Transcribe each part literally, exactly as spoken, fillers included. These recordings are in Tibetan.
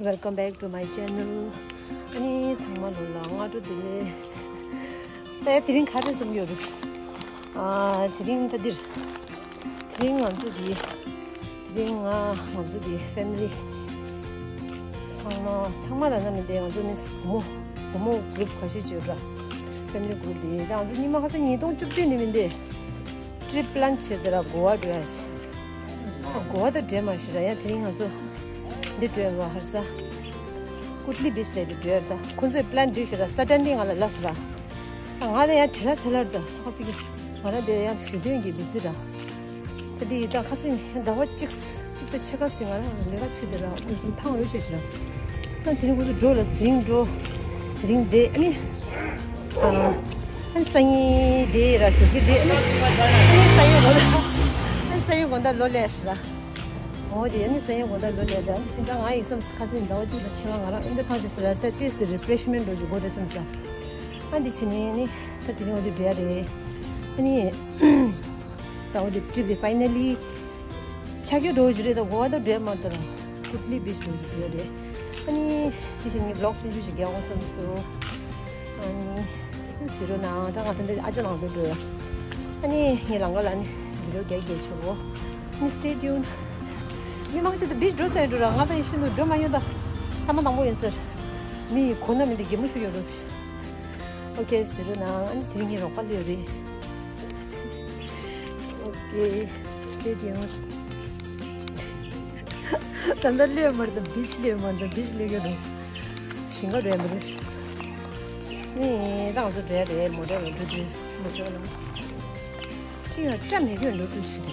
Welcome back to my channel. ཨ་ནི་ཚང་མ་ལོ་ལ་སྔ་དྲོ་བདེ་ལེགས། ད་དེ་རིང་ག་རེ་བསམ་ཡོད་རེད། ཨ་དེ་རིང་ད་འདིར། དེ་རིང་ང་ཚོ་འདི། དེ་རིང་ང་ང་ཚོ་འདི་ཕེ་མི་ལི། ཚང་མ་ཚང་མ་ལ་ན་མི་འདི་ང་ཚོ་ནི་བུ་མོ་བུ་མོ་གུ་རུབ་ཁ་ཤས་ཅིག་ཡོད་ར། ཕེ་མི་ལི་གུ་རུབ་འདི་ད་ང་ཚོ་ཉི་མ་ཁ་སང་ཉིས་སྟོང་བཅུ་བདུན་ནས་མི་འདི། ཊི་རིབ་པི་ལན་བྱས་ཏེ་ར་གོ་བ་འགྲོ་ཡ་ཞིག་ཨ་གོ་བ་ད་འགྲོ་མ་ཞིག་ར་ཡ་དེ་རིང་ང་ཚོ་འདི་འགྲོ་ཡ་ར་ཧར་ས་ཀུ་ཏི་ལི་བིཆ་ལ་འདི་འགྲོ་ཡ་ར་ད་ཁོ་ཚོས་པི་ལན་སྒྲིག་ཞིག་ར་ས་ཏན་ཌེ་ང་ལ་ལབ་སི་ར། ཨ་ང་ད་ཡ་བྲེལ་ལ་བྲེལ་ལ་ར་ད་ས་ཁ་ཅིག་གི་ང་ར་འདི་ཡ་ཞུ་དོན་གྱི་བི་ཟི་ར། ད་འདི་ཡི་ད་ཁ་སང་ཟླ་བ་གཅིག་གཅིག་པ་ཕྱེད་ཀ་ཟིན་ང་རང་ལས་ཀ་བྱེད་དེ་ར་དངོས་སུ་ཐང་ཡོད་ཤེས་ཤིག་ར། ད་དེ་རིང་ཁོ་ཚོ་འགྲོ་ལ་དེ་རིང་འགྲོ། དེ་རིང་བསྡད་ཨ་ནི། ཨ་ནི་སང་ཉིན་བསྡད་ར་ཞོགས་ཀས་བསྡད་ཨ་ནི། ཨ་ནི་སང་ཉིན་དགོང་དག་ཨ་ནི་སང་ཉིན་དགོང་དག་ལོ་ལས་ཤིག་ར། འོ་དེ་ཨ་ནི་སང་ཉིན་དགོང་དག་ལོ་ལས་ར་ཨ་ནི་ཕྱིན་ད་ང་ཡིན་བསམ་སི་ཁ་སང་ཟླ་བ་གཅིག་ལ་ཕྱེད་ཀ་ང་རང་ཨ་ནི་ཐང་ཤེས་སི་ར་ད་ཏེས་སི་རི་ཕི་རེ་ཤི་མེན་ཊི་འགྲོ་ཞིག་དགོས་རེད་བསམ་སི། ཨ་འདི་ཕྱིན་ནི་ཨ་ནི་ད་དེ་རིང་འོ་དེ་འགྲོ་ཡ་རེད། ཨ་ནི། ད་འོ་དེ་ཊི་རིབ་དེ་ཕའི་ནལ་ལི་ཆགས་ཀྱི་འགྲོ་བཞིན་རེད། ད་གོ་བ་ད་འགྲོ་མ་ཐུབ་ར་ཀུ་ཏི་ལི་བིཆ་འགྲོ་བཞིན་འགྲོ་རེད། ཨ་ནི་དེ་བཞིན་ངས་བི་ལོག་ཆུང་ཆུང་ཞིག་རྒྱག་དགོས་བསམ་སོང་། ཨ་ནི་ཟེར་རོ་ན་ད་ང་ད་འདི་ཨ་ཅག་ནང་དུ་འགྲོ་ཡ། ཨ་ནི་ངའི་ལང་ཀ་ལ་ནི་བི་ཌི་ཡོ་རྒྱག་རྒྱག་ཆོག་གོ། ཨ་ནི་stay tuned། མི་མང་ཆེ་ད་བིཆ་འགྲོ་ས་ཡོད་འགྲོ་ར་ང་ད་ཡིན་ཤིན་ཏུ་འགྲོ་མ་ཡོང་ད། ཐ་མ་དང་པོ་ཡིན་ཟེར། མི་ཡི་གོ་ན་མི་འདི་གད་མོ་ཤོར་ཡོད་འགྲོ། ཨོ་ཁེ་ཟེར་རོ་ན་ཨ་ནི་དེ་རིང་ངའི་རོགས་པ་སླེབས་རེད། ཨོ་ཁེ་ཟེར་དེ་ཡང་ད་ལྟ་སླེབས་མ་རེད་ད་བིཆ་སླེབས་མ་རེད་ད་བིཆ་སླེབས་ཀྱི་རེད། ཞིང་ཁ་རེད་མ་རེད། ནི་ད་ང་ཚོ་འགྲོ་ཡ་རེད་མོ་ཊ་ལ་འགྲོ་དུས་མོ་ཊ་ལ། ཅི་ཡང་སྐྲ་མེད་གི་འགྲོ་དུས་ཆུ་དེ་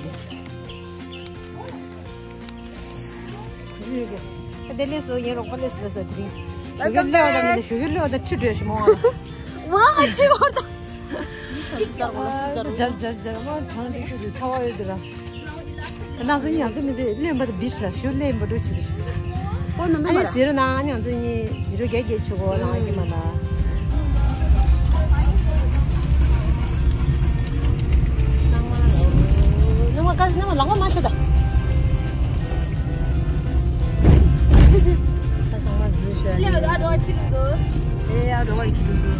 རེད། དེ་ལས་སོ་ཡིན་རོགས་པ་ལས་སོ་ལས་སོ་དེ་རིང་། ཞོགས་ཀས་སླེབས་པ་དང་མི་འདུག་ཞོགས་ཀས་སླེབས་པ་དང་ཁྲི་བྲོས་ཤི་མོ་ང་ལ། མོ་རང་ང་ཁྲི་བོར་དང་། ཇར་ཇར་ཇར་མོ་གྲང་དེ་ཤུ་དེ་ཚ་བ་ཡོད་དེ་ལ། ད་ང་ཚོ་གཉིས་ང་ཚོ་མི་འདུག་སླེབས་པ་དང་བིཆ་ལ་ཞོགས་སླེབས་པ་འགྲོ་ཆི་རེད། ཨོ་ནོ་ནོ་ཨ་ནི་ཟེར་རོ་ན་ཨ་ནི་ང་ཚོ་གཉིས་ཡི་རོ་རྒྱག་རྒྱག་ཆུ་གོ་ལང་གི་མ་ལ། ནང་མ་ལ་ནང་མ་ཀ་ནང་མ་ལང་མ་མ་ཤོད་ད། ད་ཚང་མ་འཛུལ་ཤག་ལེ་ཨ་འགྲོ་བ་ཁྱི་ལུག་འདུག་ཨེ་ཨ་འགྲོ་བ་ཁྱི་ལུག་འདུག་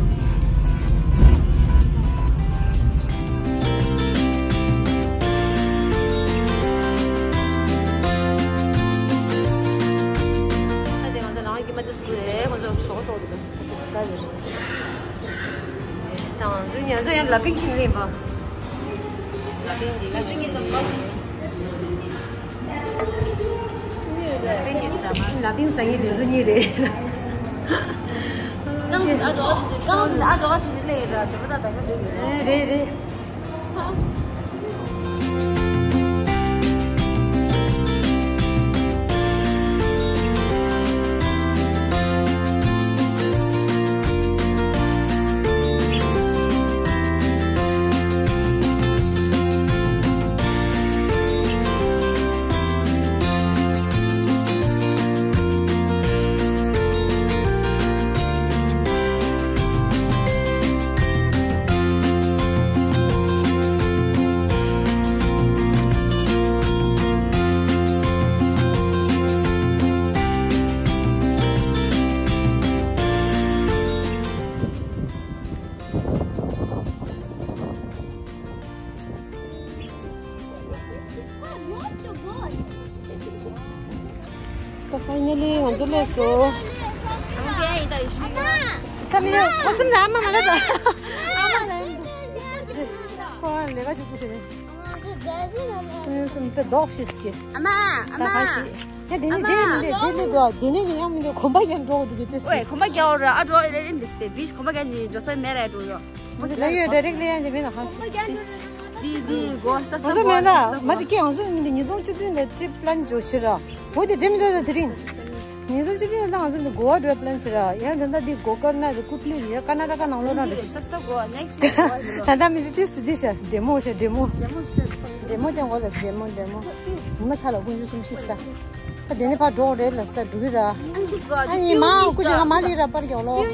ད་དེ་ང་ཚོ་ལང་གི་མ་དེ་སུ་རེད། ང་ཚོ་ཞོགས་ཏོག་དེ་ག་ས་རེད། དང་དུ་ཉན་ཚོ་ཡང་ལ་པིང་ཁྱིམ་ལེན་པ། ལ་པིང་འདི་ལ་པིང་ཟ་མ་ལ་པིང་ཟ་ངེས་དེ་ཚོ་གཉིས་རེད། རྐང་འཛིན་ཨ་འགྲོ་ཨ་ཞིག་འདི་རྐང་འཛིན་ཨ་འགྲོ་ཨ་ཞིག་འདི་ལེ་ར་བྱེད་པ་ད་བེག་ན་འདི་རེད། རེད་རེད། ད་ཕའི་ནལ་ལི་ང་ཚོ་སླེབས་སོང་། ད་མི་ཁོ་ཚོ་ནི་ཨ་མ་མ་ལ་ད། ཨ་མ་ལ་ཁོ་ལས་ཀ་བྱེད་དུས་ཟེར་ནས། ཨ་མ་ཨ་མ། ཡ་དེ་ནི་དེ་མི་འདུག་དེ་ནི་དེ་ཡང་མི་འདུག་གོམ་པ་ཡང་འགྲོ་འདུག་གི་དེ་ཨོའི་གོམ་པ་རྒྱག་ར་ཨ་འགྲོ་ཨེ་རེད་འདི་སྟེ་བིས་གོམ་པ་རྒྱག་ནི་འགྲོ་ས་མེད་ར་འགྲོ་ཡོད། ད་ཡོད་རེ་རེག་ལེ་ཡང་དེ་མེད་ན་ཧ། འདི་འདི་གོ་ས་ང་ཚོ་མེད་ན་མ་དེ་སྐད་ང་ཚོ་མི་འདི་ཉིས་སྟོང་བཅུ་བདུན་ལ་ཊི་རིབ་པི་ལན་འཇོག་ཕྱིར་ར། འོ་དེ་དེ་མི་འདུག་ད་དེ་རིང་། ཉིས་སྟོང་བཅུ་བདུན་ལ་ང་ཚོ་འདི་གོ་བ་འགྲོ་པི་ལན་ཕྱིར་ར། ཡང་ད་ལྟ་འདི་གོ་ཀར་ན་རེད་ཀུ་ཏི་ལི་རེད་ཀར་ན་ཊ་ཀ་ནང་ལོགས་ན་རེད། ད་ལྟ་མི་འདི་ཏིས་འདི་ཤ་ཌེ་མོ་ཤ་ཌེ་མོ། ཌེ་མོ་དེ་གོ་ལ་ཌེ་མོ་ཌེ་མོ། ཉི་མ་ཚ་ལ་དགུན་ཆུ་གསུམ་ཤི་ས། ད་དེ་ནས་ཕར་འགྲོ་རེད་ལ་ས་འགྲོ་གི་ར། ཨ་ནི་ཨ་ནི་མ་ཀུ་ཅི་ཧ་མ་ལི་ར་པར་ཡོང་ལོ། ཨ་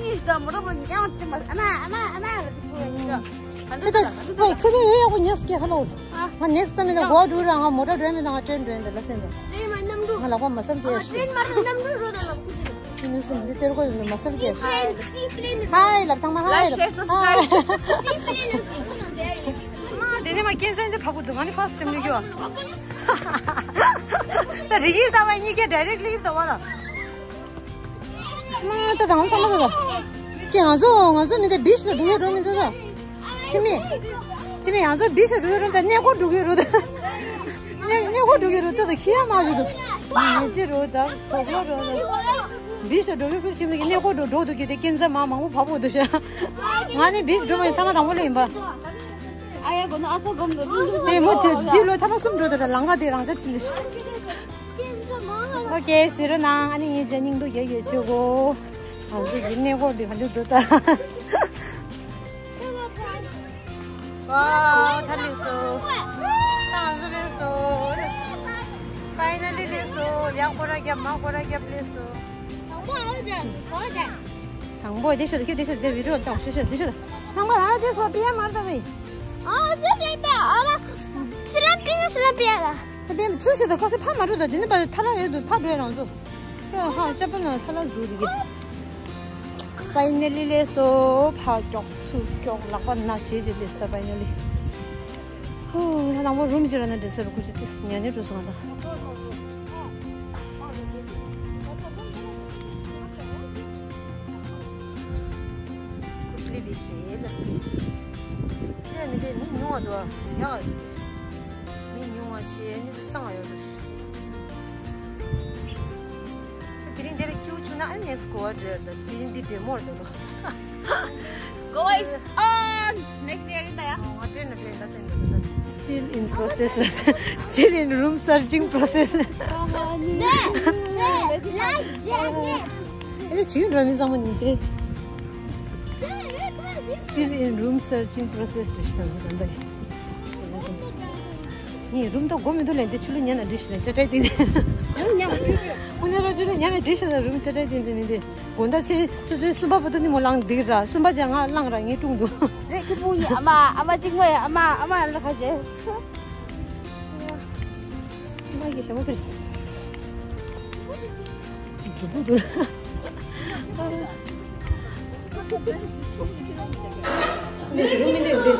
མ་ཨ་མ་ཨ་མ་ར་དེ་ཁྱོད་ད་ཁྱོད་ད་ཡོད་ཡག་པོ་ཉེས་སྐྱེ་ཧ་ལོ། ང་ནེག་སི་ཊ་མི་ད་གོ་འགྲོ་ར་ང་མོ་ཊ་འགྲོ་མི་ད་ང་ཊེན་འགྲོ་ཡིན་ད་ལ་སེམས་ད། ང་ལག་པ་མ་སེར་གྱི། ཨ། ཊེན་མ་རེད། གནམ་གྲུ་རོ་དང་ལག་ཁུ་དེ། ཁྱོད་གཉིས་གསུམ་འདི་སྟེར་དགོས་ཡོད་ན། མ་སེར་གྱི། ཧའི། ཧའི་ལབ་ཚང་མ་ཧའི། Like, share, subscribe. ཨ། དེ་ནས་མ་ཀེན་སར་འདི་ཕ་གུ་འདུག་ང་ནི་ཕར་སི་ཊི་ཊེམ་ནས་རྒྱུ། ད་རིག་ཡིག་ལྟ་བ་གཉིས་ཀས་ཌའི་རེག་ལི་ལྟ་བ་ལ། ཨ། ད་དང་ཚང་མ་ད། ཀྱེ་ང་ཚོ་ང་ཚོ་མི་འདི་བིཆ་ལ་འགྲོ་གི་འགྲོ་མི་འདུག་ད། ཕྱི་མི། ཕྱི་མི་ང་ཚོ་བིཆ་ལ་འགྲོ་གི་རུ་ད། གནས་སྐོར་འགྲོ་གི་རུ་ད། གནས་གནས་སྐོར་འགྲོ་གི་རུ་ད། ད་ཁྱི་ཡ་མ་གི་འདུག་ངེ་ཅི་རུ་ད། གོག་ལོ་རུ་ད། བིཆ་ལ་འགྲོ་གི་རུ། ཕྱི་མི་གི་གནས་སྐོར་འགྲོ་འགྲོ་འདུག་གི་དེ་ཀེན་སར་མ་མང་པོ་ཕབ་འོ་འདུག་ཤ། ང་ནི་བིཆ་འགྲོ་མ་ཡིན། ཐ་མ་དང་པོ་ལ་ཡིན་པ། ཨ་ཡ་གོ་ནོ་ཨ་ས་གོམ་དུ་ཏུང་ཏུང་། ཨེ་མོ་དེ་འདི་ལོ་ཐ་མ་གསུམ་འགྲོ་དུ་ད་ལང་ཀ་དེ་རང་ཅག་ཕྱིན་འདུག་ཤ། ཨོ་ཀེ། ཟེར་རོ་ནང་ཨ་ནི་ངའི་ཇ་སྙིང་སྡུག་རྒྱག་རྒྱག་བྱེད་གོ། ང་ཚོ་གི་གནས་སྐོར་འདི་ག་འདྲ་འདུག་ད། ཝའོ། ད་སླེབས་སོང་། ད་ང་ཚོ་སླེབས་སོང་། ཕའི་ནལ་ལི་སླེབས་སོང་། ཡར་སྐོར་ར་བརྒྱབ། མར་སྐོར་ར་བརྒྱབ་སླེབས་སོང་། དང་པོ་ཨ་ཅག་གོ་ཅག་དང་པོ་དེ་ཤོད་དེ་ཤོད་དེ་ཤོད་དེ་བི་ཌི་ཡོ་བཏང་། ཤོད་ཤོད་དེ་ཤོད་དེ། ནང་པ་ཨ་ཅག་སོ་པི་ཡ་མར་ད་བི། ཨ་ཅག་པི་ཡ་ད་ཨ་མ། སི་ལ་པི་ཡ་སི་ལ་པི་ཡ་ལ། ད་པི་ཡ་ཚུར་ཤོད་དེ་ཁོ་སི་ཕ་མ་འགྲོ་ད། དེ་ནི་པ་ཐ་ལ་ཡོད་དུ་ཕ་འགྲོ་ཡ་རང་ཚོ། ཧ་ཅག་པ་ན་ཐ་ལ་ཟུར་དེ་གི། ཕའི་ནལ་ལི་སླེབས་སོང་། ཕར་ཀྱོག་ཚུར་ཀྱོག་ལག་པ་ན་བྱེད་བྱེད་སླེབས་སོང་། ཕའི་ནལ་ལི། ཧུ། ད་དང་པོ་རུམ་ཅིག་ར་ན་འགྲིག་ས་རུ་ཁུ་ཅི་ཏིས་ཉལ་ཉལ་འགྲོ་སོང་ད། ཀུ་ལི་བི་ཤེ་ལ་སི། དེ་ནི་དེ་མི་ཉུང་བ་འདུག་ཡ། མི་ཉུང་བ་བྱས་ནི་དེ་གཙང་བ་ཡོད་རེད། དེ་རིང་འདིར་སྐྱིད་པོ་བྱུང་ན་ཨ་ནེག་སི་གོ་བ་འགྲོ་ཡ་རེད། དེ་རིང་འདི་འདྲེ་མོར་འདུག་ལོ། Goa is on! Next year in the year. ང་དྲན་ན་དྲན་ད་ཟེར་འདུག Still in process. Still in room searching process. ཨེ་ཅི་འདྲ་མི་ཚང་མ་ཉིན་ཅེ། Still in room searching process རེད་ཤག་ད་ལྟ། ངས་རུམ་ཐོག་སྒོ་མི་འདུག་ལན་དེ་ཆུ་ལུ་ཉན་ན་འགྲིག་ཤི་ལན་ཅ་ཏྲའི་ཏིང་ཏིང་། ཁོ་ནས་ར་ཆུ་ལུ་ཉན་ན་འགྲིག་ཤི་ལ་རུམ་ཅ་ཏྲའི་ཏིང་ཏིང་ནི་དེ། དགོང་དག་ཚེ་ཆུ་ཚོད་གསུམ་པ་བར་དུ་ནི་མོ་ལངས་འདིར་ར། གསུམ་པ་ཅན་ང་ལངས་ར་ངས་ཀྲུང་འདུག་རེད། ཁྱི་ཕུང་གི་ཨ་མ། ཨ་མ་གཅིག་མོ་ཡ། ཨ་མ། ཨ་མ་ལ་ཁ་ཅེ། མ་གི་ཞྭ་མོ་ཕིར། འགྲུབ་པོ་འདུག་ལས་རུམ་མི་འདུག་འདི།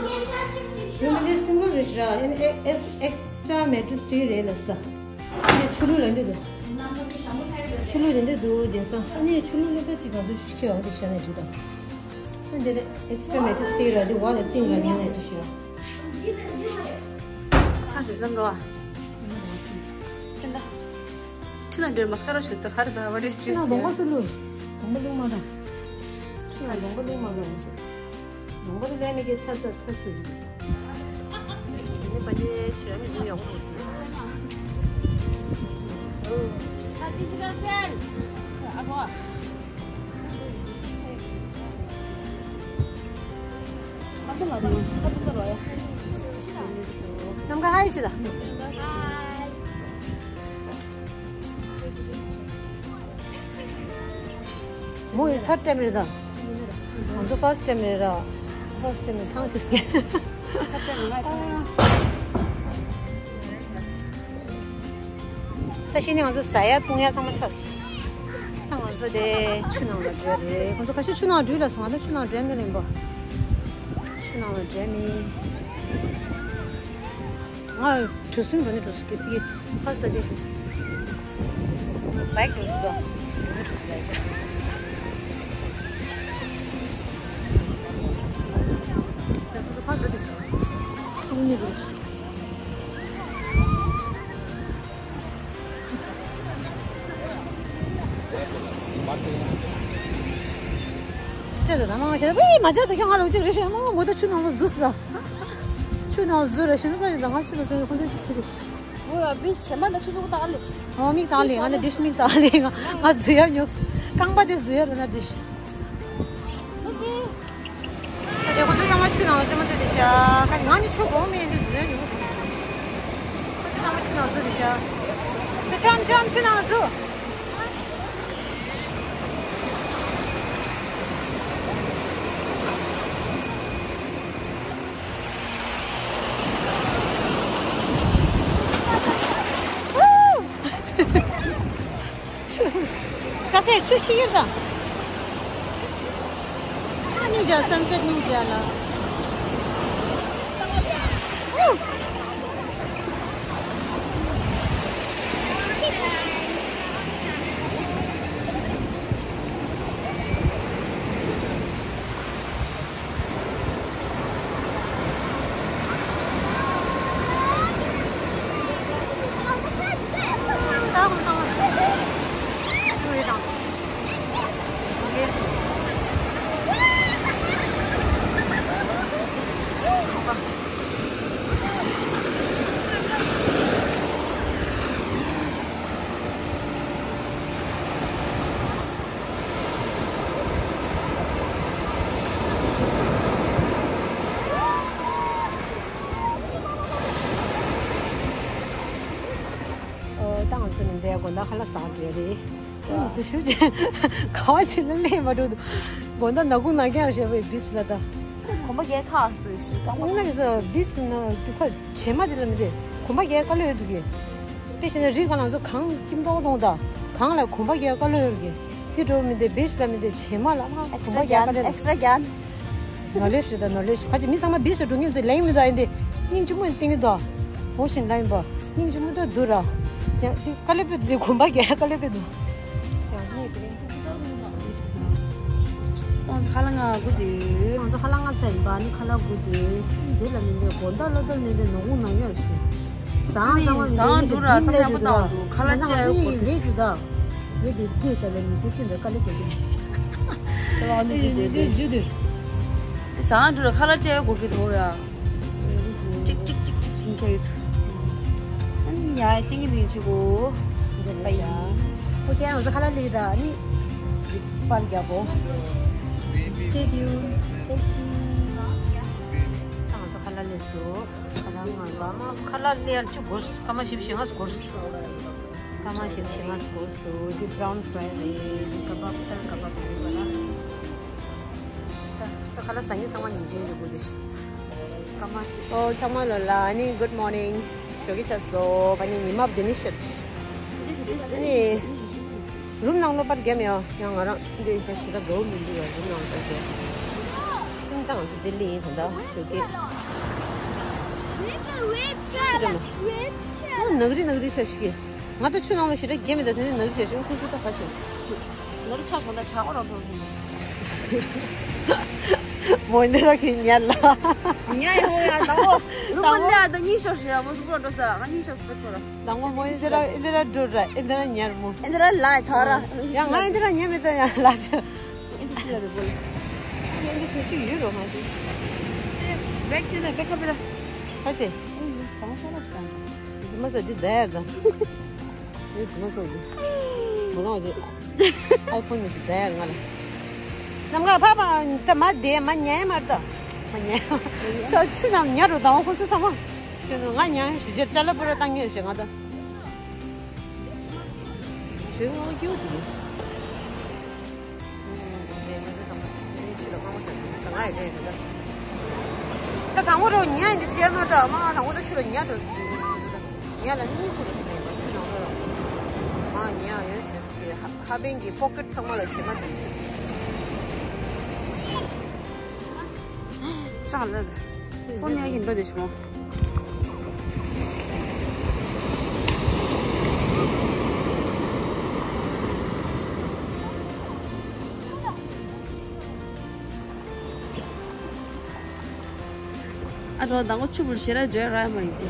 རུམ་མི་འདུག་སིང་གལ་རེད་ཤག་ཨེ་ནི་ཨེ་ཨེ་ཨེག་སི་ཊ་ར་མེ་ཊི་རེས་དེ་རེད་ལ་ས། ཨ་ནི་ཆུ་ལུག་ལ་འདི་འདུག་ཆུ་ལུག་འདི་འདི་འདུག་དེང་སང་། ཨ་ནི་ཆུ་ལུག་སླེབས་ད་ཅིག་ག་ཚོད་ཤི་ཁེ་འོ་དེ་ཤ་ནས་འདྲི་དང་། ཨ་འདི་ནི་ཨེག་སི་ཊ་ར་མེ་ཊི་རེས་དེ་ར་འདི་བ་ལ་ཏིང་ར་ཉན་ནས་འདྲི་ཤི་ཡོད། ཚར་ཞིག་ལམ་འགྲོ་བ། ཅི་འདྲ། ཁྱི་ལ་འདྲེ་མ་སྐར་ཞུ་ད་ཁར་ད། What is this? ཁྱི་ལ་སྡོང་པོ་སུ་ལུ། སྡོང་པོ་ལུང་མ་ད། ཁྱི་ལ་སྡོང་པོ་ལུང་མ་ད་ཞེས། ལུང་པ་དེ་ལས་མི་སྐྱེ་ཚ་ཚ་ཚ་ཆུ། དེ་ནི་པ་ལས་ཆེ་ར་མི་མི་ཡོང་། ནམ་མཁའ་ཧ་ཡི་ཆེ་ད། མོ་ཡི་ཐར་ཊེམ་རེད་ད། ང་ཚོ་ཕར་སི་ཊེམ་རེད་ར། ཕར་སི་ཊེམ་རེད་ཐང་ཞིག་སྐྱེ། ད་ཤི་ནི་ང་ཚོ་ཟ་ཡ་བཏུང་ཡ་ཚང་མ་ཚར་སོང་། ད་ང་ཚོ་དེ་ཆུ་ནང་ལ་འགྲོ་རེད། ང་ཚོ་ཁ་ཤས་ཆུ་ནང་འགྲོ་ལ་སོང་། ང་ད་ཆུ་ནང་འགྲོ་མི་ལེན་པ། ཆུ་ནང་ལ་འགྲོ་མི། ང་གྲོ་སིན་འགྲོ་ནི་གྲོ་སིན་གི་ཕི་ཧ་ས་དེ། བའིག་གྲོ་སིན་དོ། གྲོ་སིན་གྲོ་སིན་ལ་ཡ་ཆ། ད་ཚོ་ཕ་འགྲོ་དེ་སོང་། ཨུ་ནི་རུ། ཅི་ཟེར་ད་མང་ཆེ་བས་མ་ཆགས་དུ་ཁྱོད་ང་ལ་ཅིག་རེ་ཞིག་མང་མོ་ད་ཆུ་ནང་ལ་འཛུལ་སོང་། ཆུ་ནང་འཛུལ་རེ་ཞིག་ན་ས་ཡི་ད་ང་ཆུ་ལ་འཛུལ་ཁོང་ཚོ་ཅིག་ཞིག་རེ་ཞིག་ཨོ་ཡ་བི་བྱེ་མ་ད་ཆུ་ཚོགས་ད་ལེ་ཞིག་ཨོ་མིག་ད་ལེ་ང་ལ་འདྲེ་ཞིག་མིག་ད་ལེ་ང་ང་འཛུལ་ཡ་མྱོང་། རྐང་པ་དེ་འཛུལ་ཡ་རུ་ན་འདྲེ་ཞིག་ཨོ་སི། ད་དེ་ཁོང་ཚོ་ཚང་མ་ཆུ་ནང་ལ་རྩེད་མོ་རྩེ་དེ་ཤ། ཁ་ང་ནི་ཆུ་གོ་མེད་འདི་འཛུལ་ཡ་མྱོང་། ཁོང་ཚོ་ཚང་མ་ཆུ་ནང་འཛུལ་དེ་ཤ། ད་ཆམ་ཆམ་ཆུ་ནང་འཛུལ། ཁ་ཟས་ཆུ་ཁྱི་ཡིན་དང་། ཨ་ནི་ཇ་སན་སེ་ཊི་ནི་ཇ་ལ། ཨོ། ད་ང་ཚོ་ནི་འདིར་དགོང་དག་ཁ་ལག་ཟ་འགྲོ་རེད། ཨོ། ང་ཚོ་ཞུ་ཅེ་ག་བ་ཅིག་ལ་སླེབས་མ་འགྲོ་འདུག་དགོང་དག་ནག་ཁུང་ནག་རྐྱང་བྱས་པའི་བིས་ལ་ད། གོམ་པ་རྒྱག་ཁག་འདུག་ཞུ་ག་བ། ང་གི་ས་བིས་ན་དུ་ཁ་བྱེ་མ་དེ་ལ་མི་དེ་གོམ་པ་རྒྱག་དཀའ་ལས་ཡོད་འདུག་གི། དཔེ་བྱས་ན་རི་སྒང་ལ་ང་ཚོ་གངས་སྐྱིད་མདོག་མདོག་དང་གངས་ལ་གོམ་པ་རྒྱག་དཀའ་ལས་ཡོད་གི། དེ་འགྲོ་མི་དེ་བིས་ལ་མི་དེ་བྱེ་མ་ལ་ང་གོམ་པ་རྒྱག་དཀའ་ལས་ཡོད། ཨེག་སི་ཊ་ར་རྒྱག་ནོ་ལེ་ཤི་ད་ནོ་ལེ་ཤི། ཁ་ཅིག་མི་ཚང་མ་བིས་ལ་འགྲོ་མཁན་ཚོས་ལེན་མི་འདུག་ཨེ་འདི་སྙིང་རྗེ་མོ་བསྟན་གི་འདུག་འོ་ཞིང་ལེན་པ་སྙིང་རྗེ་མོ་ད་འདུག་ར། ཡང་འདི་དཀའ་ལས་པོ་འདི་གོམ་པ་རྒྱག་དཀའ་ལས་པོ་འདུག་ཡང་སྙིང་རྗེ། ང་ཚོ་ཁ་ལག་ང་དགུ་དེ། ང་ཚོ་ཁ་ལག་ང་ཚ་ཡིན་པ་ནི་ཁ་ལག་དགུ་དེ། འདི་ལ་མི་འདི་དགོང་དག་སློབ་གྲྭ་མི་འདི་ནོར་གུང་ནང་ཡོད་རེད། ཟངས་ཟངས་མ་མི་འདི་ཟངས་འདུག་ར་ཟངས་ཡག་པོ་བཏང་འདུག་ཁ་ལག་ང་ཚོ་ཅག་ཡོད་ཡིན་གོ་རེད་ཞུ་ད། ཡོད་དེ་དེ་ལྟ་ལ་མི་ཚེ་ཀུན་ཏུ་དཀའ་ལས་རྒྱག་གི་རེད། ཁྱེད་རང་ཨ་ནི་ཅི་དེ་དེ་ཇུ་དེ། ཟངས་འདུག་ར་ཁ་ལག་ཅག་ཡོད་གོ་གི་འདུག་ཡ། ཅིག་ཅིག་ཅིག་ཅིག་ཡིན་ཁ་ཡོད། ཨ་ནི་ཡ་ཏིང་ངེ་ལིང་ཆུ་གོ། པ་ཡིན། ཁོ་ཀྱང་ང་ཚོ་ཁ་ལག་ལས་ད་ཨ་ནི། པར་རྒྱག་གོ། Stay tuned. ད་ང་ཚོ་ཁ་ལག་ལས་སུ། ཁ་ལག་ང་ཚོ་ཁ་ལག་ལས་ཡར་ཆུ་གོ་སྐར་མ་བཞི་བཅུ་ཞེ་ལྔ་སུ་གོ་སུ། སྐར་མ་བཞི་བཅུ་ཞེ་ལྔ་སུ་གོ་སུ། འདི་brown fry རེད། ཀ་བབ་ད་ཀ་བབ་རེད་པ་ལ། ད་ཁ་ལག་ཟ་མཁན་ཚང་མ་ཉིན་བྱེད་འདུག་གོ་དེ། ཀ་མ་ཤི། ཨོ་ཚང་མ་ལོ་ལ་ཨ་ནི་good morning ཞོགས་ཀྱི་ཆ་སོ། ཨ་ནི་ཉི་མ་བདེ་ནི་ཤར། ཨ་ནི་རུམ་ནང་ལོ་པར་རྒྱབ་ཡོད། ཡང་ང་རང་འདི་ཡིན་ཁ་ཤི་ད་དགའ་བོ་མི་འདུག་ཡ། རུམ་ནང་ལོ་པར་རྒྱབ། ཨ་ནི་ད་ང་ཚོ་ལྡི་ལི་ཡིན་ད་ད་ཞོགས་ཀྱི། ཤི་ད་མ། ཨོ་ནག་རི་ནག་རི་ཤ་ཤི་གི། ང་ད་ཆུ་ནང་ལ་ཞེ་དྲག་རྒྱས་མེད་ད། དེ་ནས་ནག་རི་བྱས་བྱུང་ཁུ་ཁུ་ད་ག་བྱུང་། ནག་རི་ཆ་བྱུང་ད་ཆ་འོ་རོ་ཐོང་ཐོང་། མོ་འདི་ར་གི་ཉལ་ལ། ཉལ་ཡོང་ཡ་དང་པོ། རུ་མ་ལ་ད་གཉིད་ཤོར་ཤི་ཡ་མོ་སུ་པོ་འགྲོ་ས་ང་གཉིད་ཤོར་ཤི་པེ་ཐོ་ར། དང་པོ་མོ་འདི་ར་འདི་ར་འགྲོ་ར་འདི་ར་ཉལ་མོ། འདི་ར་ལ་ཐོ་ར། ཡ་ང་འདི་ར་ཉལ་མེད་ད་ཡ་ལ་ཆ། འདི་ཆི་ཡ་རེ་བོ། འདི་ཆི་ཆི་ཡུ་རོ་མ་དེ། བེག་ཆི་ན་བེག་ཁ་བེ་ར། ཁ་ཆེ། དང་ས་ར་དང་། འདི་མ་ཟ་འདི་ད་ཡ་དང་། ཡོད་དུ་མ་སོགས་ཀྱི། མོ་རང་ཅེ། ཨའི་ཕོན་ནི་སི་དེར་ང་ལ། ནམ་མཁའ་ཕ་ཕ་ད་མ་བསྡད་མ་ཉལ་མ་ད། མ་ཉལ། ཆ་ཆུ་ནང་ཉལ་རུ་དང་ཁོ་ཚོ་ཚང་མ། ཁྱོད་ཚོ་ང་ཉལ་ཞིག་ཅར་ཅ་ལ་པུ་ར་བཏང་ངེས་ཞེས་ང་ད། ཞོན་ངོ་སྐྱོ་དེ། ད་དང་པོ་རོ་ཉལ་འདི་ཤེར་མ་ད་མ་དང་པོ་ད་ཆུ་རུ་ཉལ་འགྲོ། ཉལ་ལ་གཉིད་ཁུག་རུ་ཞིག་མེད་པ་ཆུ་ནང་རོ། མ་ཉལ་ཡོད་ཞེས་སི་ཧ་པན་གྱི་པོ་ཀེཊ་ཚང་མ་ལ་བྱེ་མ་འདུག་ཅང་ལ་སོ་ཉལ་གྱི་འགྲོ་དེ་ཞིག་མོ། ཨ་རོ་དང་པོ་ཆུ་བུར་ཞེ་ར་འཇོལ་ར་མ་ཡིན་ཏེ།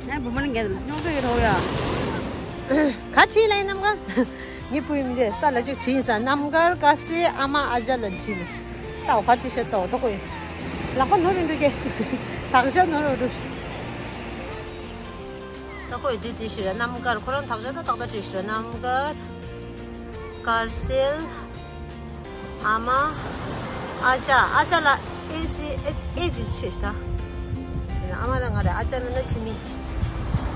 ཡ་བུ་མོ་ལ་འགལ་རྙོག་དྲ་ཡོད་རོགས་ཡ། ག་ཁྲིད་ལ་ཡིན་ནམ་ག་ངའི་བུ་ཡིན་མི་དེ་ས་ལ་ཅིག་བྲིས་ཡིན་ས། རྣམ་དཀར་དཀར་གསལ་ཨ་མ་ཨ་ཅག་ལ་བྲིས་མི་ས། ལྟ་བ་ག་ཅིག་བཤད་ལྟ་བ་ལྟ་གོ་ཡིན། ལག་པ་ནོར་རུ་འགྲོ་གི། དག་ཤ་ནོར་རུ་འགྲོ། ལྟ་གོ་ཡིན་བྲིས་བྲིས་ཤི་ར་རྣམ་དཀར། ཁོ་རང་དག་ཤ་ད་ཏག་ཏག་བྲིས་ཤི་ར་རྣམ་དཀར། དཀར་གསལ། ཨ་མ། ཨ་ཅག་ཨ་ཅག་ལ་ཨེ་སི་ཨེཆ་ཨེ་ཅིག་བྲིས་ཤི་ད། ཨ་མ་ལ་ང་རེ་ཨ་ཅག་ལ་ན་ཆི་མི།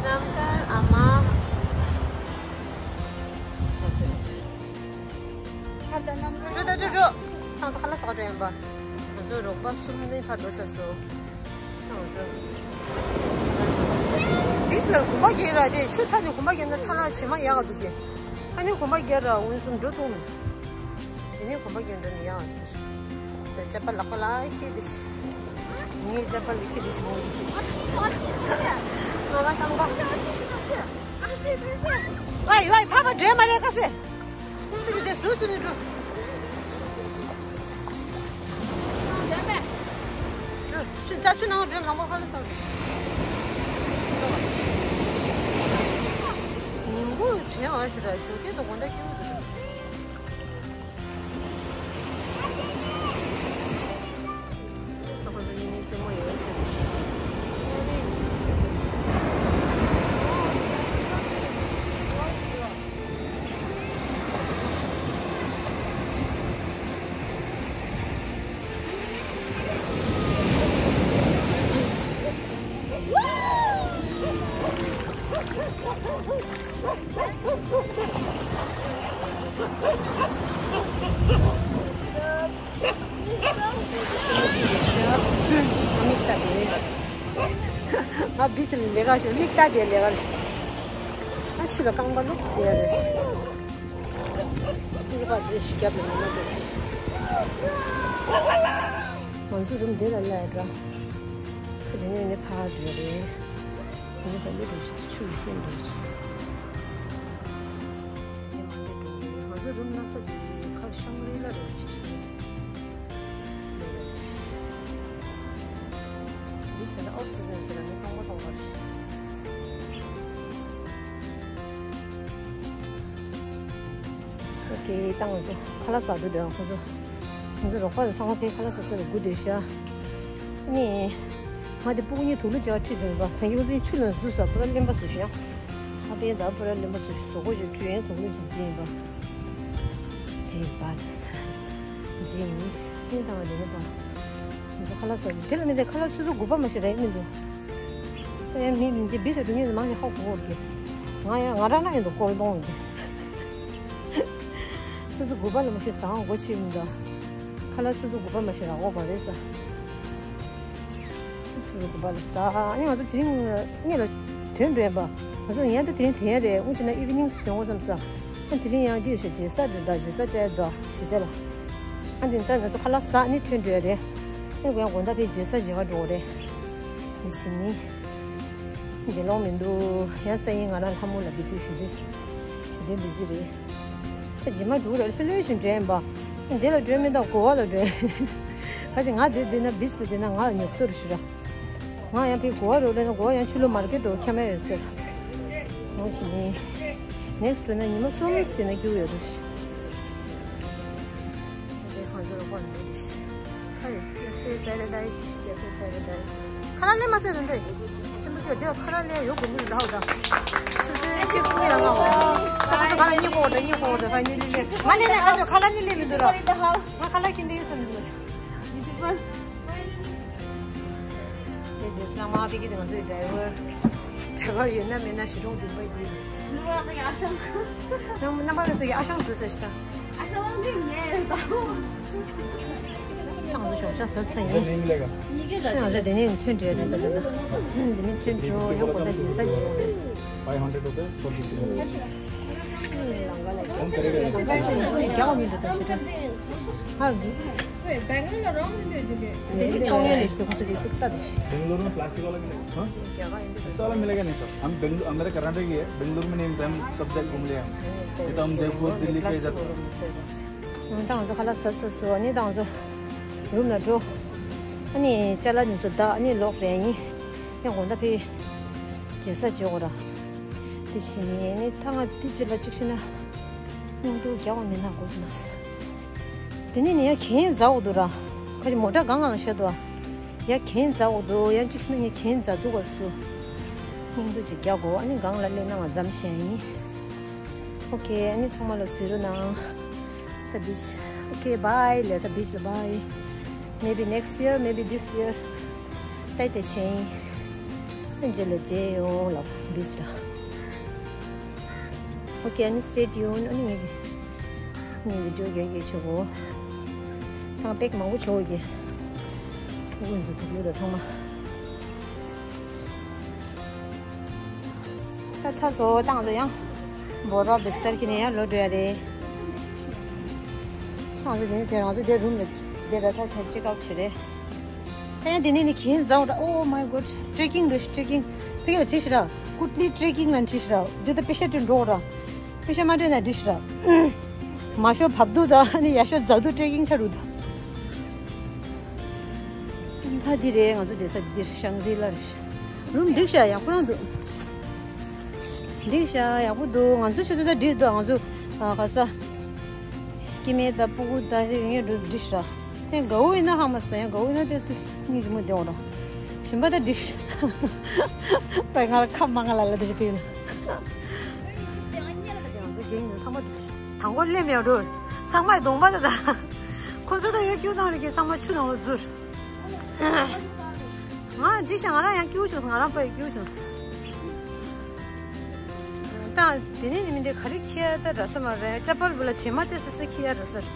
རྣམ་དཀར་ཨ་མ། འགྲོ་ད་འགྲོ་འགྲོ། ཚང་མ་ཁ་ལག་ཟ་ག་འགྲོ་ཡིན་པ། ང་ཚོ་རོགས་པ་གསུམ་ནས་ཕར་འགྲོ་ཚར་སོང་། ཚང་མ་འགྲོ། བིས་ལ་གོམ་པ་རྒྱག་ར་དེ་ཆུ་ཐག་ནས་གོམ་པ་རྒྱག་ན་ཐ་ལག་བྱེ་མ་ཡག་ག་འདུག་གི། ཨ་ནི་གོམ་པ་རྒྱག་ར་འོན་སུམ་འགྲོ་ཐུབ་མི། དེ་ནས་གོམ་པ་རྒྱག་འགྲོ་ནི་ཡག་ཟེར། ད་ཅ་པ་ལག་པ་ལ་ཁྱེར་དེ་ཤི། ངའི་ཅ་པ་ལ་ཁྱེར་དེ་ཤི་མོ་ཡིན། ང་ལ་རྐང་པ། ཝའི་ཝའི་ཕ་མ་འགྲོས་མ་རེད་ཀ་སེ། ཁོང་ཚོ་ཞུ་དེ་ཟུར་ཟུར་ནས་འགྲོ། ཤུ་ད་ཆུ་ནང་འགྲོ་ལམ་པ་ཧ་ལ་སང་། ཉིན་གུང་དྲན་འོང་ཞུ་ར་ཞོགས་ཀས་དང་དགོང་དག་སྐྱིད་པོ་འདུག་ང་བིས་ལ་ལས་ཀ་ཞུ་མིག་ལྟ་དེ་ལས་ཀ་ལས། ཨ་ཆུ་ལ་རྐང་པ་ལུག་དེ་རེད། གཉིས་པ་དེ་ཞིག་རྒྱབ་ལ་ཉི་མ་དེ། ང་ཚོ་རུམ་དེ་ལ་སླེབས་འགྲོ། ཁ་དེ་ནས་ནི་ཕར་འགྲོ་རེད། ཁོང་ག་ལེ་རུ་ཆུ་སེམས་རུ་ཆུ། ཡེ་མ་ལེ་འགྲོ་རེད། ང་ཚོ་རུམ་ན་ས་དེ་ཁ་ཤང་རི་ལ་རུ་ཆུ་ཞིག་རེད། འདི་ཟེར་ན་ཨོག་སི་ཛན་ཟེར་ན་མི་གཏོང་པ་གཏོང་པ་རེད། ཨོ་ཀེ། ད་ང་ཚོ་ཁ་ལག་ཟ་འགྲོ་འདོད། ང་ཚོ་ང་ཚོ་རོགས་པ་དང་ཚང་མ་ཕའི་ཁ་ལག་ཟ་ས་ལ་སྒུག་བསྡད་ཤག་ནི། ང་དེ་སྤུ་གུ་གཉིས་དུག་ལོག་བྱེད་ཁྲིད་འགྲོ་ཡིན་པ། ད་ཡོད་ཚོ་ཆུ་ལ་འཛུལ་ས་པུ་ར་གླེན་པ་བཟོས་ཤག་ཨ་ཕའི་ད་པུ་ར་གླེན་པ་བཟོས་ཤག་བཟོ་དགོས་ཤག་བྲོས་ཡན་དུག་ལོག་ཅིག་བྱེད་ཡིན་པ། བྱེད་པ་དང་ས་བྱེད་ཡིན། ཨེ་ད་ང་དེ་ནི་པ། ང་ཚོ་ཁ་ལག་ཟ་དེ་ལ་མི་དེ་ཁ་ལག་ཆུ་ཚོད་དགུ་པ་མ་ཤི་རེད་མི་འདུག་ཨེ་མི་མི་འཇིགས་བི་ཞག་དྲུག་ཉིན་མང་ཞིག་ཧ་གོ་གི། ང་ཡང་ང་རང་ན་ཡིན་འདུག་སྐོར་གཏོང་གི། ཆུ་ཚོད་དགུ་པ་ལ་མ་ཤི་ཟ་འོང་སྒོ་ཕྱེ་མི་འདུག་ཁ་ལག་ཆུ་ཚོད་དགུ་པ་མ་ཤི་རག་འོག་པ་རེད་ས། ཆུ་ཚོད་དགུ་པ་ལ་ཟ། ཨ་ནི་ང་ཚོ་དེ་རིང་གཉིད་ལ་ཐོན་འགྲོ་ཡིན་པ། ང་ཚོ་ཡན་ད་དེ་རིང་ཐོན་ཡ་རེད། དབུ་ཅི་ན་ཨི་བི་ནིང་སུ་ཐོན་འོང་བསམ་ས། ཨ་དེ་རིང་ཡང་འདི་ཞོ་རྗེས་ས་འགྲོ་ད་རྗེས་ས་སྤྲད་འགྲོ་ཞེས་བྱ་ལ། ཨ་འདི་ལྟར་ང་ཚོ་ཁ་ལག་ཟ་ནི་ཐོན་འགྲོ་ཡ་རེད། ཨ་ཁོ་ཡང་དགོང་དག་ཕའི་རྗེས་ས་རྗེས་ཀ་འགྲོ་རེད། འདི་ཞིག་ནི། འདི་ལོང་མི་འདུག་ཡང་ས་ཡིན་ང་རང་ལྷ་མོ་ལ་བི་ཟི་ཞུ་དུས། ཞུ་དུས་བི་ཟི་རེད། ད་རྗེས་མ་འགྲོ་རེད་ལྷོད་ལྷོད་ཞིག་འགྲོ་ཡིན་པ། འདི་ལ་འགྲོ་མི་འདུག་གོ་བ་ལ་འགྲོ། ཁ་ཅིག་ང་འདིར་བསྡད་ན་བི་ཅི་ལ་བསྡད་ན་ང་ལ་ཉོབ་ཐོར་ཞིག་ར། ང་ཡང་ཕའི་གོ་བ་རོགས་ལེན་གོ་བ་ཡང་ཆུ་ལོ་མར་ཀེ་ཊི་འགྲོ་ཁྱམས་ཡོད་ཟེར། ངོ་ཞིག་ནི། ནེག་སི་ཊི་ན་ཉི་མ་གསུམ་ཟིན་ན་རྒྱུ་ཡོད་རེད། ཁ་རེ་ཁ་རེ་ཁ་རེ་པ་ར་ཌའི་སི་ཁ་རེ་པ་ར་ཌའི་སི། ཁ་ར་ལེ་མ་ཟེར་ན་འདི། སེམས་པ་སྐྱོ་དེ་ཁ་ར་ལེ་ཡོད་དགོས་མི་རེད་ལ་ཧོ་ད། སུ་སུ་ཨེ་ཅིག་སུ་ཡང་ང་ཧོ། ཁ་ར་གཉིས་ཧོ་ད་གཉིས་ཧོ་ད་ཧ་ནི་ལི་ལེ། མ་ལེ་ལེ་ཁ་ཅོ་ཁ་ར་ནི་ལེ་མི་འདུག་ར། ང་ཁ་ར་ཁྱིམ་དེ་ཡོད་ས་མི་འདུག་དེ་དེ་གཙང་མ་ཕ་གི་དེ་ང་ཚོའི་ཌ་རའི་ཝར། ཌ་རའི་ཝར་ཡོད་ན་མེད་ན་ཞི་གྲོང་བདུན་པ་ཡིན། ནུ་བ་ས་ཡ་ཨ་ཤང་། ནམ་ནམ་པ་ས་ཡ་ཨ་ཤང་དུ་ས་ཤི་ད། ཨ་ཤང་དེ་ངས་ད། ཏང་དུ་ཞོགས་ཇ་ཟ་ཚ་ཡིན། ཡང་ལ་དེ་ནས་ཐོན་འགྲོ་ཡ་རེད་ད་ད་ད། དེ་ནས་ཐོན་འགྲོ་ཡོང་གོ་ད་ཇི་ས་ཇི་ཡོང་རེད། Five hundred rupees for fifteen minutes. རྒྱག་པ་མི་འདུག་ད་ཞུ་དོན། ཧ་འདུག Wait, Bangalore ལ་རང་མི་འདུག་དེ་འདྲ། དེ་གཅིག་མཐོང་ཡོད་ལས་ཞུ་དོན་ཁོ་ཚོ་དེ་ཏིག་ཙམ་དེ་ཞུ། बेंगलुरु में प्लास्टिक वाला मिलेगा। हाँ? ऐसा वाला मिलेगा नहीं सर। हम बेंगलुरु, मेरे कर्नाटक ही है, बेंगलुरु में नहीं मिलता, हम सब जगह घूम लिया हम। नहीं तो हम जयपुर, दिल्ली कहीं जाते हैं। ད་ང་ཚོ་ཁ་ལག་ཟ་ཚར་སོང་། ཨ་ནི་ད་ང་ཚོ་རུམ་ལ་འགྲོ། ཨ་ནི་ཅ་ལག་འདི་ཚོ་ད་ཨ་ནི་ལོག་རན་ཡིན། ཡང་དགོང་དག་ཕའི་རྗེས་ས་བྱེད་དགོས་ར། དེ་བྱས་ནས་ནི་ད་ང་འདི་ཅི་ལ་གཅིག་ཤི་ན། སྙིང་སྡུག་རྒྱག་པ་མེད་ན་དགོས་ན་ས། དེ་ནས་ནི་ཡང་གན་ཟ་འོ་འདུག་ར། ཁ་ཅིག་མོ་ཊ་གང་གང་ཤ་འདུག་ཡ་གན་ཟ་འོ་འདུག་ཡང་གཅིག་ཤི་ན་ཡང་གན་ཟ་འདུག་ག་སུ། སྙིང་སྡུག་ཅིག་རྒྱག་དགོས། ཨ་ནི་སྒང་ལ་སླེབས་ན་ང་འཛོམས་ཤེས་ཡིན། ཨོ་ཁེ། ཨ་ནི་ཚང་མ་ལ་གཟིགས་རོགས་གནང་། ད་བིཆ། ཨོ་ཁེ། བྷའི། ལེ་ད་བིཆ་ལ་བྷའི། Maybe next year, maybe this year. ད་ལྟ་ཆེན། ཨ་རྗེས་ལ་མཇལ་ཡོང་ལ་བིཆ་ལ། ཨོ་ཁེ། ཨ་ནི་stay tuned. ཨ་ནི་ངས་ ངའི་བི་ཌིའོ་རྒྱག་གི་ཆེ་གོ། ཐང་པེག་མང་པོ་ཆོག་གི། ཨུ་ཚོ་དུག་ལུ་ད་ཚང་མ། ད་ཚ་སོ་བཏང་ཚོ་ཡང་། འབོར་བ་བི་སྟར་ཁྱེར་ནས་ཡང་ལོག་འགྲོ་ཡ་རེད། ད་ང་ཚོ་དེ་ནས་དེ་རང་ཚོ་དེ་རུམ་ལ་བསྡད་པ་ད་ད་ཅེག་ཨའུཊ་བྱེད་རེད། ད་ཡང་དེ་ནས་ནི་གན་ཛའོ་ར། Oh my God, ཊྲེ་ཀིང་རེད། ཊྲེ་ཀིང་ཕ་གིར་བྱེད་ཤི་ར། ཀུ་ཏི་ཊྲེ་ཀིང་ལ་འཁྲིད་ཤི་ར། དུ་ད་པེ་ཤ་ཏྲེ་འགྲོ་ར། པེ་ཤ་མ་སྤྲད་ན་འགྲིག་ཤི་ར། མ་ཤོ་བབ་དུ་ད་ནི་ཡ་ཤོ་ཛ་དུ་ཊྲེ་ཀིང་ཆ་རུ་ད། ད་འདི་རེད། ང་ཚོ་བསྡད་ས་འདིར་ཤང་རི་ལ་རེད། རུམ་འགྲིག་ཤག་ཡག་པོ་རང་འདུག་འགྲིག་ཤག་ཡག་པོ་འདུག་ང་ཚོ་ཤི་དུ་ད་འགྲིག་འདུག་ང་ཚོ་ཨ་ག་ས། སྐྱེ་དམན་དང་སྤུ་གུ་དང་ཡོད་ངེས་འགྲོ་འགྲིག་ཤག་དེ་དགའ་བོ་ཡིན་ན་ཧ་མ་སོང་། ཡང་དགའ་བོ་ཡིན་ན་དེ་དུས་སྙིང་རྗེ་མོ་བདེ་འོང་ར། གཞན་པ་ད་འགྲིག་ཤག་ད་ང་ལ་ཁ་མང་ང་ལ་ལ་དེ་ཞིག་ཕེབས་ན། ང་ཚོ་རྒན་ཡིན་ཚང་མ་འགྲིག་ཤག་དང་པོ་སླེབས་མེད་འགྲོ། ཚང་མ་གདོང་པ་ད་ད། ཁོ་ཚོ་ད་ཡོད་ཀྱུ་དང་རེ་གི་ཚང་མ་ཆུ་ནང་ལ་འཛུལ། ང་འགྲིག་ཤག་ང་རང་ཡང་སྐྱིད་པོ་བྱུང་སོང་། ང་རང་ཕ་ཡི་སྐྱིད་པོ་བྱུང་སོང་། ད་དེ་ནས་ནི་མི་འདི་ག་རེ་ཁྱེར་ད་ར་ས་མ་རེད། ཅ་པལ་བུ་ལ་བྱེ་མ་དེ་སི་སི་ཁྱེར་ར་སར།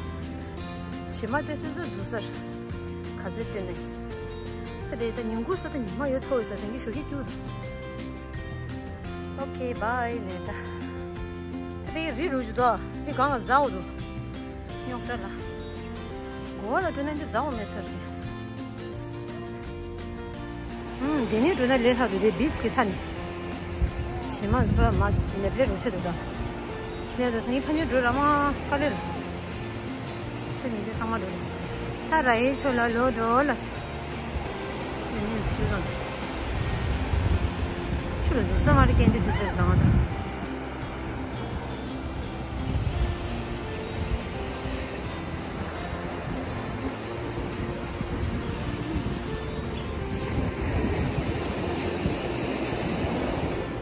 བྱེ་མ་དེ་སི་སི་འདུག་སར། ག་ཚོད་སྟོན་ནས། ད་དེ་ད་ཉིན་གུང་ས་ད་ཉི་མ་ཡོད་ཚོ་ཡོད་ས་དེང་གི་ཞོགས་ཀྱི་སྐྱིད་པོ་འདུག་ཨོ་ཁེ་བྷའི་ལེ་ད། ད་པའི་རི་རུ་ཞུ་དོ། འདི་གང་ལ་ཟའོ་འདུག་རྙོག་དྲ་ལ། གོ་བ་ལ་འགྲོ་ན་འདི་ཟའོ་མེད་ས་རེད། ཨུམ། འདི་ནས་འགྲོ་ན་ལས་སླ་འདུག་རེད། བིཆ་གི་མཐའ་ནས། བྱེ་མ་འདི་པ་མ་ནེ་པ་ལེ་རུ་ཆེ་འདུག་ད། ལས་འདུག་ད་ཡིན་ཕ་ཉོ་འགྲོ་ར་མ་དཀའ་ལས་རེད། ད་ཉིན་ཆ་ཚང་མ་འགྲོ་རེད། ད་ར་ཡའི་ཕྱོགས་ལ་ལོག་འགྲོ་ལ། ཆུ་ལ་འཛུལ་ས་མ་རེད། སྐད་འདི་འདྲ་ཟེར་དང་ད།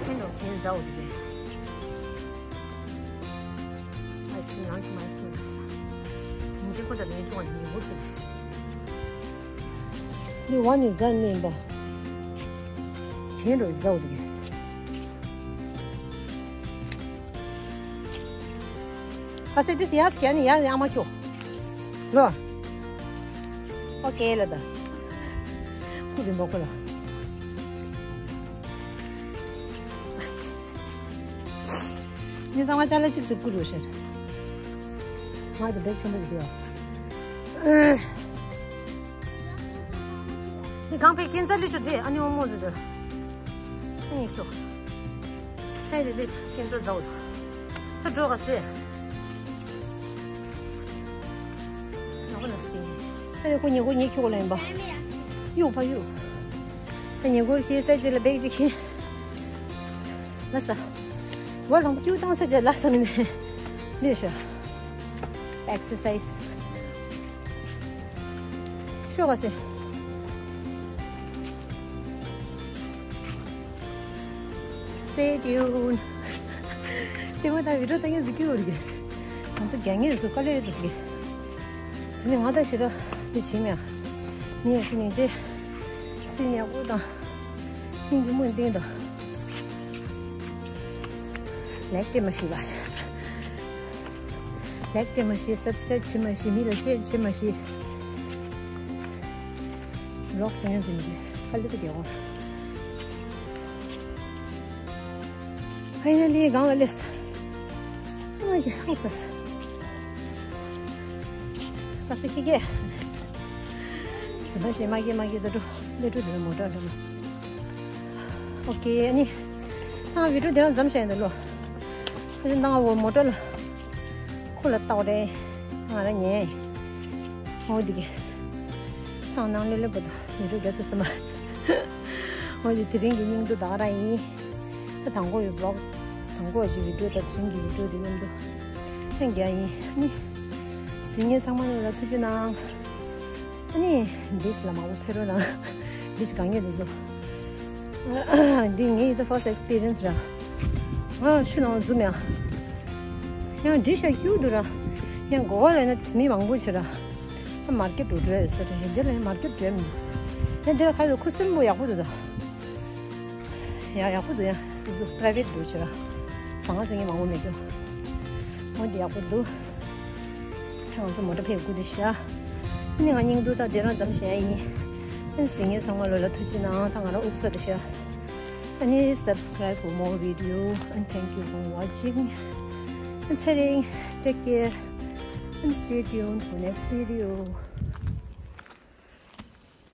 ཁྱེད་ལོ་ཁྱེད་ཟའོ་དེ་བས། ཨའི་སི་ནང་གི་མ་ཨའི་སི་ནང་གི་ས། ཉིན་རྗེ་ཁོ་ད་ལན་ཅུང་བ་ཉིན་གུར་གྱི། འདི་བ་ནི་ཟ་ནས་འབའ། ཁྱེད་རོ་ཟའོ་དེ་བས། ཁ་སེ་དེ་སི་ཡ་སི་ཁྱེད་ནི་ཡ་ནི་ཨ་མ་ཁྱོ། ལོ། ཨོ་ཀེ་ལ་ད། ཁུ་རི་མོ་ཁོ་ལ། ངས་ཚང་མ་ཅ་ལག་གཅིག་གཅིག་བསྐུར་རོགས་ཞེས། ང་དེ་བེག་ཆུང་མོ་ཞིག་ཡོད། འདི་གང་པའི་ཁྱེད་ཚ་ལི་ཆུ་དེ་ཨ་ནི་འོ་མོ་ཟེར་དུ། ཨ་ནི་ཤོག་ཧེ་དེ་ལི་ཁྱེད་ཚ་ཛའོ། ད་འགྲོ་ག་སེ། ང་ཁོ་ན་སི་ཀིན་ཨེ་ཁོ་ཉེ་གོ་ཉེ་ཁྱོ་ལ་ཡིན་པ། ཡུ་ཕ་ཡུ། ད་ཉེ་གོར་ཁྱེད་ས་ཅི་ལ་བེག་ཅིག་ཁྱེད། ལ་ས། བ་ལང་ཀྱུ་བཏང་ས་ཅི་ལ་ས་མི་ནས། ལས་ཤ། ཨེག་སར་སའི་ཛི། ཤོག་ག་སེ། Stay tuned. དེ་མ་ད་བི་ཌིའོ་ད་ངས་གཟིགས་ཀྱི་ཡོད་རེད། ང་ཚོ་རྒྱ་ངེས་སུ་དཀའ་ལས་ཡོད་འདུག་གི། དེ་ནས་ང་ད་ཞེ་དྲག་འདི་བྱེད་མེད། ངས་ཞིག་ནས་རྗེས་སི་ཉག་པོ་དང་སྙིང་རྗེ་མོ་འདི་དང་ལེགས་ཏེ་མ་ཤི་བ། ལེགས་ཏེ་མ་ཤི། སབ་སི་ཀ་རེབ་བྱེད་མ་ཤི། མི་ལ་ཤེར་བྱེད་མ་ཤི། ལོག་སོང་ཡང་ཟིན་གྱི་ཁ་ལི་ཏི་རྒྱལ་བ། ཕ་ཡིན་ན་ལི་གང་ལ་ལེས། ཨ་ཀྱེ་ཨོག་སས། ཨ་སི་ཁི་ཀེ། ད་ཤེ་མ་ཀེ་མ་ཀེ་ད་འགྲོ་ལེ་འགྲོ་དེ་མོ་ཏྲ་འགྲོ། ཨོ་ཀེ་ཨ་ནི། ཨ་བི་ཌིའོ་དེ་རང་མཚམས་བཞག་ཡིན་ད་ལོ། ཨ་ནི་ནང་འོ་མོ་ཏྲ་ལ། ཁོ་ལ་ལྟ་བ་རེད། ང་རང་ཉལ། འོ་འདི་གི། ཐང་ནང་ལེ་ལེ་པོ་ད་མི་འགྲོ་རྒྱ་ཐུ་སི་མ། འོ་འདི་དེ་རིང་གི་སྙིང་སྡུག་ད་ག་རང་ཡིན། ད་དང་པོ་ཡི་བི་ལོག་དང་པོ་ཞིག་བི་ཌིའོ་ད་དེ་རིང་གི་བི་ཌིའོ་འདི་མཉམ་དུ། ཐེངས་རྒྱ་ཡིན་ནི། གཟིགས་མཁན་ཚང་མ་ལ་ཐུགས་རྗེ་གནང་། ཨ་ནི་བིཆ་ལ་མང་པོ་ཕེབས་རོགས་གནང་། བིཆ་དཀའ་ངལ་འདུག་ཟོ། འདི་ངའི་the first experience ར། ང་ཆུ་ནང་འཛུལ་མེད། ཡང་འདི་ཤ་སྐྱུག་འདུག་ར། ཡང་གོ་བ་ལ་ན་མི་མང་པོ་ཆེ་ར། ཨ་མར་ཀེཊ་འགྲོ་འགྲོ་ཡོད་ས་རེད། འདི་ལ་ཡང་མར་ཀེཊ་འགྲོ་མི་འདུག་ཡང་འདི་ལ་ཁ་ཡོད་ཁུ་སིམ་པོ་ཡག་པོ་འདུག་ད། ཡང་ཡག་པོ་འདུག་ཡང་སོ་སོ་པ་རའི་ཝེཊ་འདུག་ཆེ་ར། ཟང་ངེ་ཟིང་ངེ་མང་པོ་མེད་རྒྱུ། འོ་འདི་ཡག་པོ་འདུག་ཁྱོད་ཚོ་མོ་ཊ་ཕེབས་དགོས་དེ་ཤ། ཨ་ནི་ང་སྙིང་སྡུག་ད་དེ་རང་ཙམ་བཤད་ཡིན། ཨ་ནི་གཟིགས་མཁན་ཚང་མ་ལོ་ལ་ཐུགས་རྗེ་གནང་། ད་ང་རང་དབུགས་ས་དེ་ཤ། ཨ་ནི་subscribe for more video and thank you for watching. And ཚེ་རིང་take care and stay tuned for next video.